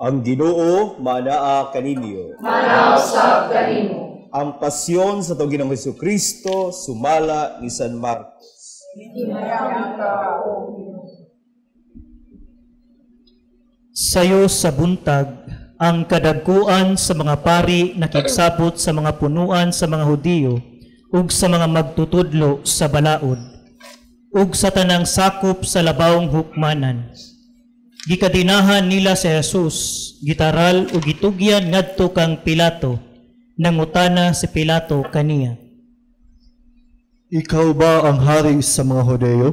Ang Ginoo manaa kaninyo. Manaa usab kanimo. Ang pasyon sa atong Ginoong Kristo sumala ni San Marcos. Ginayaman ka, O Ginoo. Sayo sa buntag, ang kadagkuan sa mga pari nakigsabot sa mga punuan sa mga Hudiyo ug sa mga magtutudlo sa balaod ug sa tanang sakop sa labawng hukmanan. Gikadinahan nila si Jesus, gitaral ug gitugyan ngadto kang Pilato. Nangutana si Pilato kaniya. Ikaw ba ang hari sa mga Hudeyo?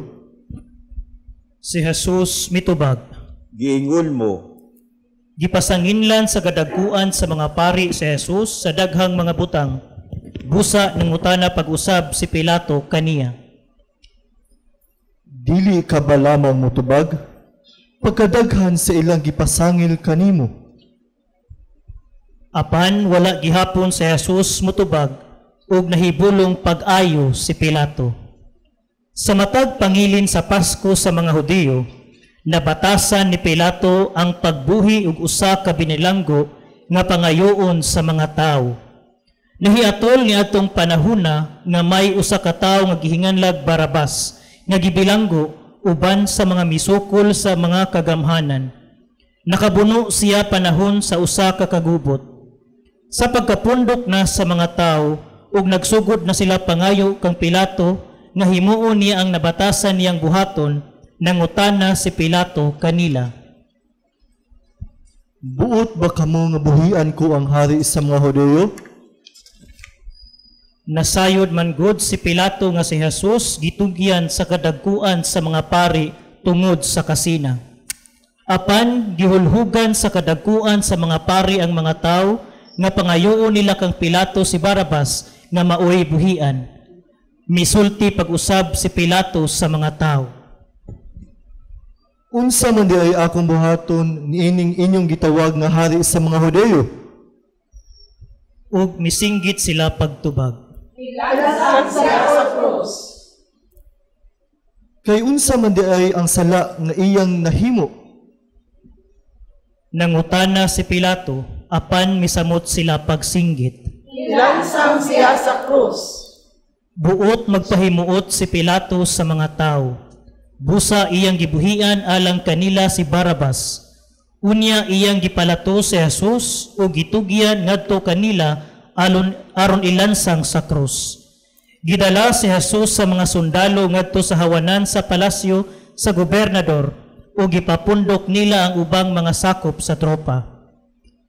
Si Jesus mitubag. Giingon mo. Gipasanginlan sa kadagkuan sa mga pari si Jesus sa daghang mga butang. Busa nangutana pag-usab si Pilato kaniya. Dili ka ba lamang motubag? Pagkadaghan sa ilang gipasangil kanimo. Apan wala gihapon si Jesus motubag ug nahibulong pag-ayo si Pilato. Sa matag pangilin sa Pasko sa mga Hudiyo, nabatasan ni Pilato ang pagbuhi og usa ka binilanggo nga pangayoon sa mga tawo. Nahiatol ni atong panahuna nga may usa ka tawo nga gihinganlag Barabas nga gibilanggo uban sa mga misukol sa mga kagamhanan. Nakabuno siya panahon sa usa ka kagubot. Sa pagkapundok na sa mga tawo ug nagsugod na sila pangayo kang Pilato nga himuon niya ang nabatasan niyang buhaton, nangutana si Pilato kanila. Buot ba kamo nga buhian ko ang hari sa mga Hudeyo? Nasayod man gud si Pilato nga si Jesus gitugyan sa kadagkuan sa mga pari tungod sa kasina. Apan gihulhugan sa kadagkuan sa mga pari ang mga tawo nga pangayoon nila kang Pilato si Barabas nga maoy buhian. Misulti pag-usab si Pilato sa mga tawo. Unsa man diay akong buhaton niining inyong gitawag nga hari sa mga Hudeyo? Ug misinggit sila pagtubag. Ilansang siya sa krus. Kay unsa man diay ang sala nga iyang nahimo? Nangutana si Pilato, apan misamot sila pagsinggit. Ilansang siya sa krus. Buot magpahimuot si Pilato sa mga tao. Busa iyang gibuhian alang kanila si Barabas. Unya iyang gipalato si Jesus ug gitugyan ngadto kanila alon aron ilansang sa krus. Gidala si Jesus sa mga sundalo ngadto sa hawanan sa palasyo sa gobernador ug gipapundok nila ang ubang mga sakop sa tropa.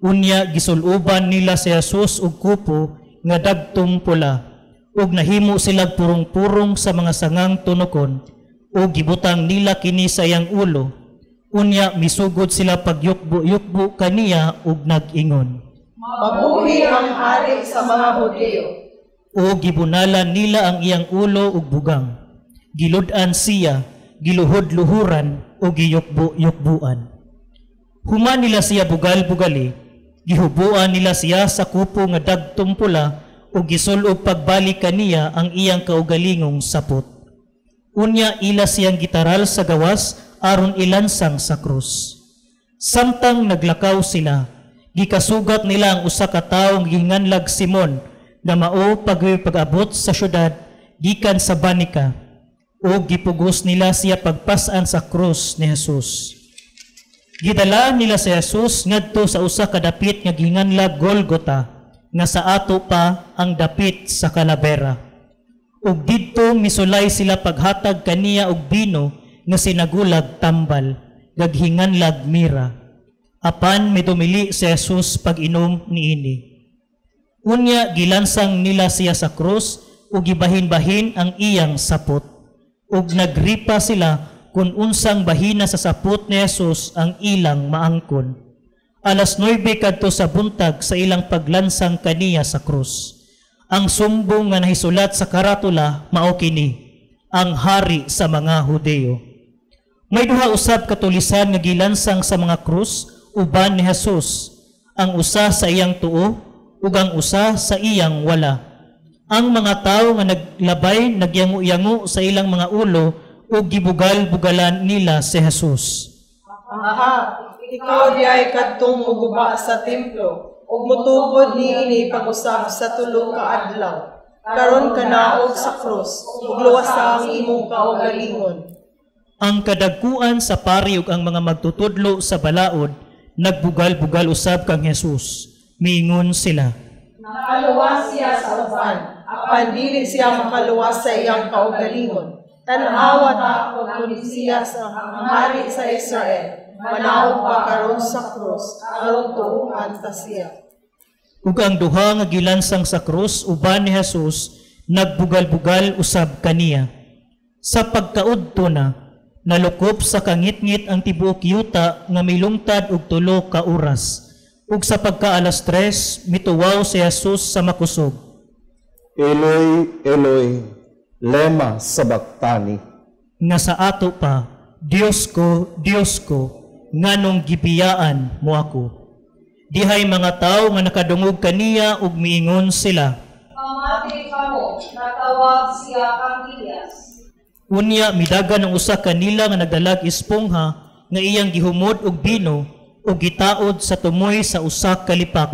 Unya gisuluban nila si Jesus og kupo nga dagtong pula ug nahimo sila purong-purong sa mga sangang tunokon ug gibutang nila kini sa iyang ulo. Unya misugod sila pagyukbo-yukbo kaniya ug nag-ingon. Mabuhi ang hari sa mga Hudiyo. O gibunalan nila ang iyang ulo ug bugang. Gilud-an siya, giluhod-luhuran o giyukbo-yukbuan. Human nila siya bugal-bugali, gihubuan nila siya sa kupo nga dagtong pula ug gisul-ob pagbalik kaniya ang iyang kaugalingong sapot. Unya ila siyang gitaral sa gawas aron ilansang sa krus. Samtang naglakaw sila, gikasugat nila ang usa ka tawo nga gihinganlag Simon nga mao pag-abot sa syudad gikan sa Banika, ug gipugos nila siya pagpas-an sa krus ni Jesus. Gidala nila si Jesus ngadto sa usa ka dapit nga gihinganlag Golgota, nga sa ato pa ang dapit sa Kalabera. Ug didto misulay sila paghatag kaniya og bino nga sinagulag tambal, gaghinganlag mira. Apan midumili si Jesus pag-inom niini. Unya gilansang nila siya sa krus ug gibahin-bahin ang iyang sapot. Ug nagripa sila kung unsang bahina sa sapot ni Jesus ang ilang maangkon. 9:00 kadto sa buntag sa ilang paglansang kaniya sa krus. Ang sumbong nga nahisulat sa karatula mao kini, ang hari sa mga Hudeyo. May duha usab katulisan nga gilansang sa mga krus uban ni Jesus, ang usa sa iyang tuo ug ang usa sa iyang wala. Ang mga tawo nga naglabay nagyango-yango sa ilang mga ulo ug gibugal-bugalan nila si Jesus. Aha, Ikaw diay kadtong muguba sa templo ug motukod niini pag-usab sa 3 ka adlaw. Karon kanaog sa krus ug luwasa ang imong kaugalingon. Ang kadagkuan sa pari ug ang mga magtutudlo sa balaod nagbugal-bugal usab kang Jesus. Miingon sila, Nakaluwas siya sa uban, apan dili siya makaluwas sa iyang kaugalingon. Tan-awa ta kung siya sa ang hari sa Israel, manaog pa karon sa krus, aron tuohan ta siya. Ug ang duha nga gilansang sa krus uban ni Jesus nagbugal-bugal usab kaniya. Sa pagkaudto na, nalukop sa kangitngit ang tibuok yuta nga milungtad og 3 ka oras. Ug sa pagka-alas 3, mituwaw si Jesus sa makusog. Eloi, Eloi, lema sabachthani. Nga sa ato pa, Dios ko, Dios ko, nganong gibiyaan mo ako. Dihay mga tawo nga nakadungog kaniya ug miingon sila. Pamati kamo, natawag siya kang Elias. Unya midagan ang usa kanila nga nagdalag espongha nga iyang gihumod og bino ug gitaod sa tumoy sa usa ka lipak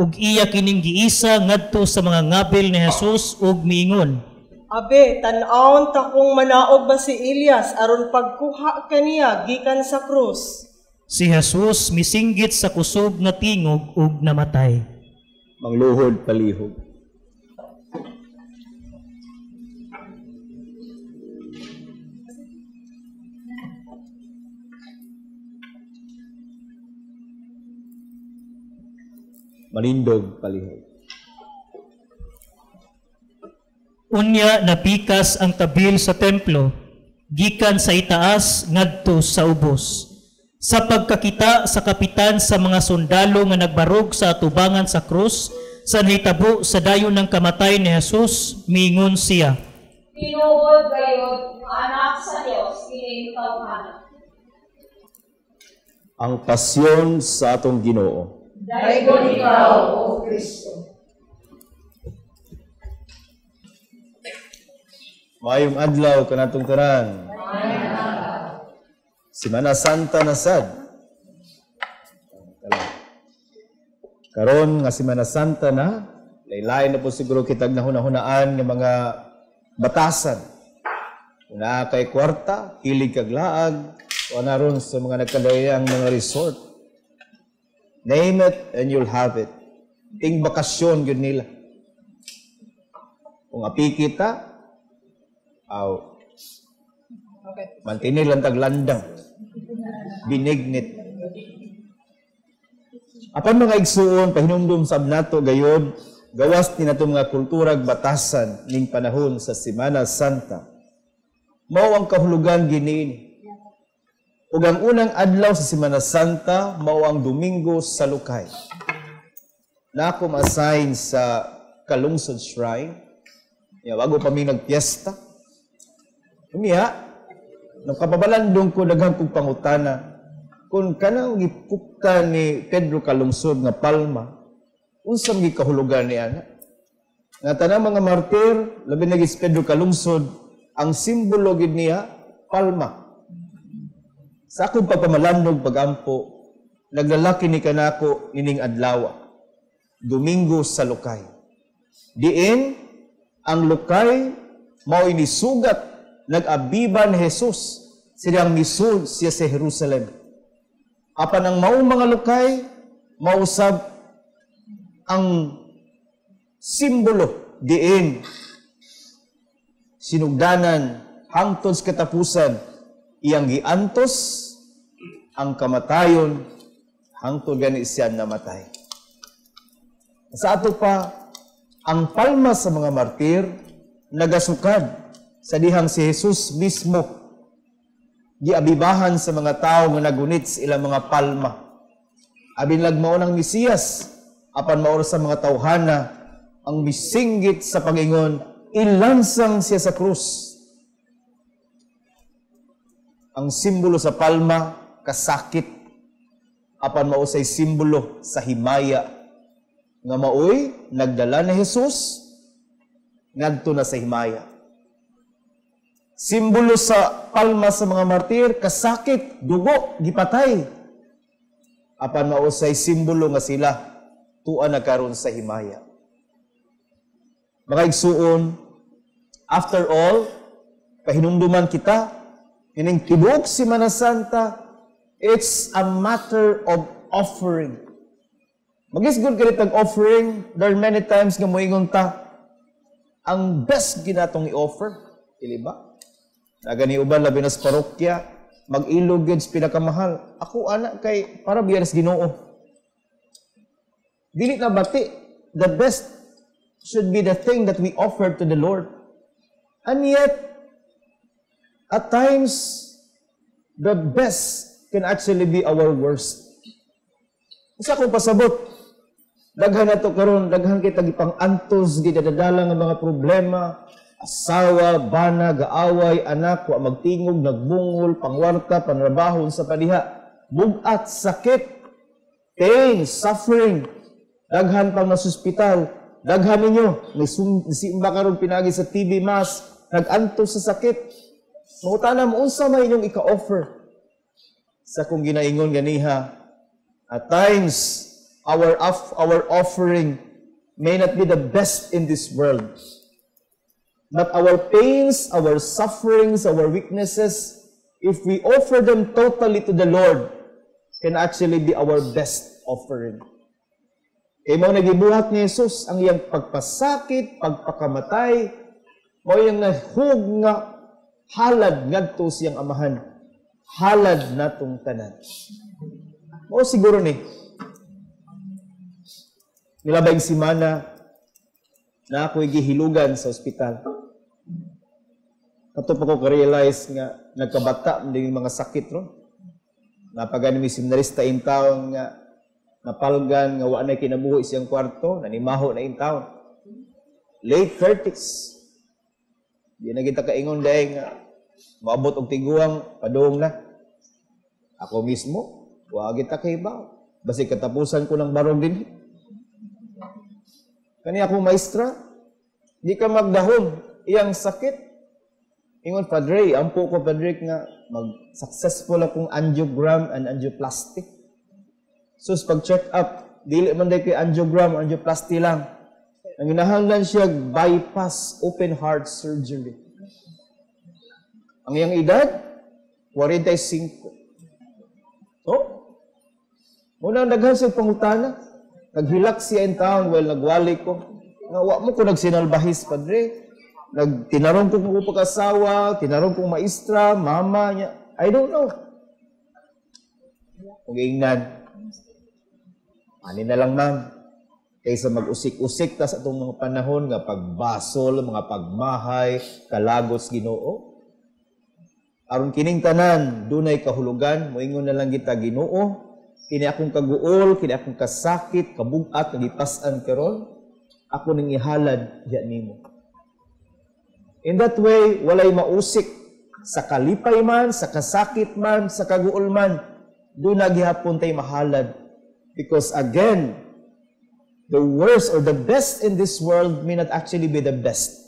ug iya kining giisa ngadto sa mga ngabil ni Jesus ug miingon. Abe, tan-awon ta kung manaog ba si Elias aron pagkuha kaniya gikan sa krus. Si Jesus misinggit sa kusog nga tingog ug namatay. Mangluhod palihog. Manindog palihog. Unya napikas ang tabil sa templo gikan sa itaas ngadto sa ubos. Sa pagkakita sa kapitan sa mga sundalo nga nagbarog sa atubangan sa krus, sa nahitabo sa dayon ng kamatay ni Jesus, miingon siya. Tinuod gayod nga anak sa Dios kining tawhana. Ang pasyon sa atong Ginoo. Daygon ikaw, O Kristo. Maayong adlaw kanatong tanan. Semana Santa na sad. Karon nga Semana Santa na, laylay na po siguro kitag nahuna-hunaan ng mga batasan. Kung naa kay kwarta, hilig kag laag, o naron sa mga nagkalayang mga resort. Name it and you'll have it. Ting bakasyon yun nila. Kung api kita, aw, mantinil lang taglandang. Binignit. Apan mga igsuon, pahinumdum sab nato gayod, gawas ni nato mga kulturag batasan ning panahon sa Semana Santa. Mao ang kahulugan giniini. Ug ang unang adlaw sa Semana Santa mao ang Domingo sa Lukay. Na ako ma-assign sa Kalungsod Shrine. Ya, bago pa mi nagpiesta. Unya, nung kapabalandong ko daghang kong pangutana, kung kanang gipukta ni Pedro Calungsod nga palma, unsa man gikahulugan ni ana? Nga tanang mga martir, labi na gid si Pedro Calungsod, ang simbolo gid niya palma. Sa akong pagpamalandong pagampo, naglalaki ni kanako ining adlaw, Domingo sa Lukay. Diin ang lukay mao inisugat nag-abiba ni Jesus siyang misud siya sa Jerusalem. Apan ang maong mga lukay mausab ang simbolo diin sinugdanan hangtod sa katapusan iyang giantos ang kamatayon hangtod gani siya namatay. Sa ato pa, ang palma sa mga martir nagasukad sa dihang si Jesus mismo giabibahan sa mga tao nga nagunit sa ilang mga palma. Abin lagmao ng Mesiyas, apan maor sa mga tawhana ang misinggit sa Pangingon, ilansang siya sa krus. Ang simbolo sa palma, kasakit, apan mausay simbolo sa himaya nga maoy nagdala ni Jesus ngadto na sa himaya. Simbolo sa palma sa mga martir, kasakit, dugo, gipatay. Apan mausay simbolo nga sila tua na karon sa himaya. Mga igsuon, after all, kahinumduman kita, ining tibuok Semana Santa, it's a matter of offering. Magisgod ka offering, there are many times nga moingon ta, ang best ginatong i-offer, dili ba? Nagani uban labi na sa parokya, mag-ilog gyud sa pinakamahal. Ako ana kay para biya sa Ginoo. Dili na bati, the best should be the thing that we offer to the Lord. And yet, at times, the best can actually be our worst. Sa akong pasabot, daghan na to karon, daghan kita gipang-antos, gidadala nga mga problema, asawa, bana, gaaway, anak, wa magtingog, nagbungol, pangwarta, panrabahon sa padiha, bugat, sakit, pain, suffering, daghan pang nasa ospital, daghan ninyo, nisimba karon pinagi sa TV Mass, nag-antos sa sakit. Mangutana mo, unsa may inyong ika-offer? Sa kung ginaingon ganiha, at times, our offering may not be the best in this world. But our pains, our sufferings, our weaknesses, if we offer them totally to the Lord, can actually be our best offering. Kay mao nagibuhat ni Jesus ang iyang pagpasakit, pagpakamatay, mao iyang nahug nga halad ngadto siyang amahan. Halad natong tanan. Mao siguro ni nilabay simana na ako'y gihilugan sa ospital. Kato pa ko ka-realize nga nagkabata din yung mga sakit ron. Napagani mi seminarista in town nga napalgan nga wa na kinabuhi siyang kwarto, nanimaho na in town. Late 30s. Di na kita kaingon dahil nga maabot og tiguang padung na. Ako mismo, wa kita kahibaw. Basi katapusan ko ng barong din. Kani ako maestra, di ka magdahom iyang sakit. Ingon, "Padre, ampo ko, Padre, nga mag-successful akong angiogram and angioplasty." So, pag check up, dili man day kay angiogram or angioplasty lang. Ang ginahanglan siya bypass open heart surgery. Ang iyang edad, 45. So, muna daghan siya pangutana. Naghilak siya in town while nagwali ko. Nga wa mo ko nagsinalbahis, Padre. Nagtinarong ko kong pag-asawa, tinarong kong maestra, mama niya. I don't know. Kung ingnan, ani na lang, ma'am. Kaysa mag-usik-usik ta sa atong mga panahon nga pagbasol, mga pagmahay, kalagos Ginoo. Aron kining tanan dunay kahulugan, moingon na lang kita, "Ginoo, kini akong kaguol, kini akong kasakit, kabugat nga gipas-an karon, ako ning ihalad diya nimo." In that way, walay mausik sa kalipay man, sa kasakit man, sa kaguol man, duna gihapon tay mahalad. Because again, the worst or the best in this world may not actually be the best.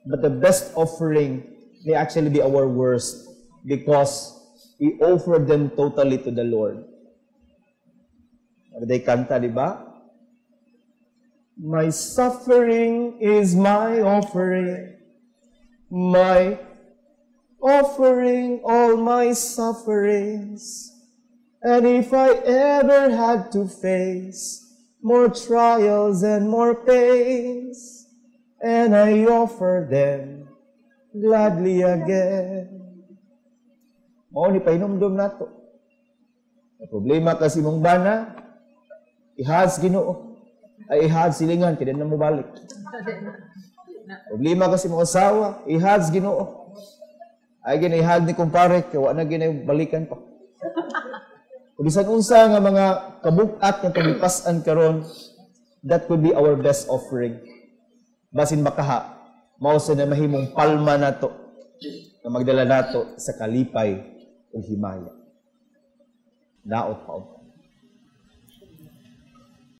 But the best offering may actually be our worst because we offer them totally to the Lord. Ano day kanta, di ba? My suffering is my offering. My offering all my sufferings. And if I ever had to face more trials and more pains, and I offer them gladly again. Mao ni pahinumdom nato. May problema ka sa imong bana, ihad Ginoo. Ay ihad silingan, kaya na mo balik. Problema ka sa imong asawa, ihad Ginoo. Ay gina ihad ni kumpare, kaya wa na balikan pa. Kung bisan unsa nga mga kabugat nga tumipas-an karon, that could be our best offering. Basin makaha, mao sa na mahimong palma nato na magdala nato sa kalipay ug himaya. Naot pa.